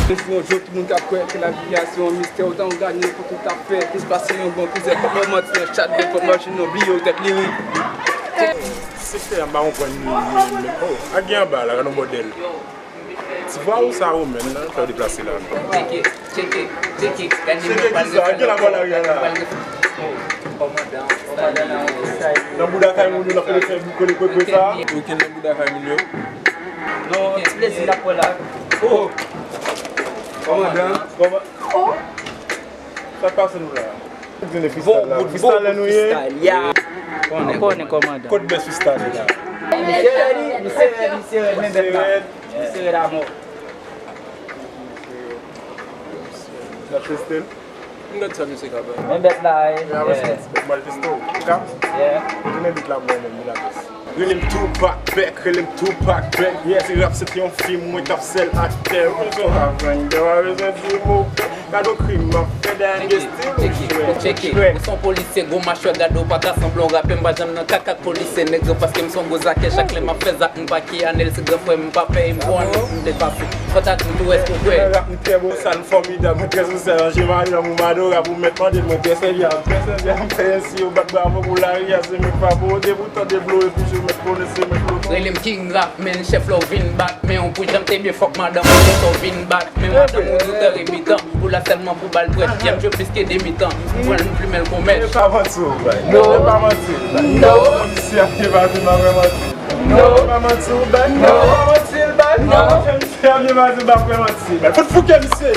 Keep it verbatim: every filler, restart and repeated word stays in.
Si yon jou tout moun ka kwè ke lavi a se yon mistè, otan w gade nenpòt ou t ap fè plis pase yon bon kouzè. Kòman ti nan chat de fòt machin nan bliye w tèt li ri. Sektè a m pa konprann li menm. Oh, ak gen anba la, gade yon bòdèl. Ti vwa ou sa ou menm nan, fè w deplase la non. Tcheke, tcheke, tcheke. Gade Tcheke ki sa? Gen la bò lari a la. Kòmandan. Nan bouda kay moun yo, n ap fè kole kwekwe sa. Ou ken nan bouda kay moun yo? Non, ti plezi n ap pran la. Oh! Kòmandan. Kòman? Oh! Sa k pase nou la? Di nou freestyle la. Freestyle nou ye? Freestyle, ya. Konnen, konnen kòmandan. Kot bèst freestyle la? Misye rèd, misye rèd, misye rèd, men bèt la. Misye rèd amò. N ap teste l. M gad sa misye ka bay. Men bèt la, eh. M al teste w. Ou ka? Yeah. Tounen bit la pou mwen menm, Milanos. Rele m Tupac Beck, rele m Tupac Beck. Yeah, si rap se te yon fim, mwen t ap sèl aktè. Ou bezwen w ap vann, ou pa bezwen di mo. Gade w krim m ap fè, dèyè m gen stil ou jwèt. Tcheke, tcheke. Ou se yon polisye, gwo machwè, gade w pa ka sanble yon rapè. M pa janm nan kaka ak polisye, nèg yo, paske m se yon gwo zakè. Chak lè m ap fè zak, m pa ki anèl, se gran frè m, m pa pè, m gwo anèl pou m depase. Fò ta tou tou èske w kwè? Rap m trè bosal, m fòmidab, mwen trè sosyal, an jeneral, yon moun adorab, ou mèt mande l, mwen trè sèvyab, trè sèvyab, m fè ensi, yo bat bravo pou lari a, se mèt frape w, depi w tande blow, epi je mèt konnen se mèt loto. Rele m King Rap, men chèf la w vin bat, men ou pou janm te byen fòk madanm ou kontan w vin bat, men madanm ou doutè remitan, pou la sèlman pou bal prèt, yè m jwe plis ke demi tan, m pran l, m plimen l kon mèch. E pa manti w bay, non, e pa manti w bay, non, polisye a te pase, m pa kwè manti. Non, pa manti w bay. Non, pa manti l bay. Non, misye ap byen pase, pa kwè manti l bay. Fout fouke misye.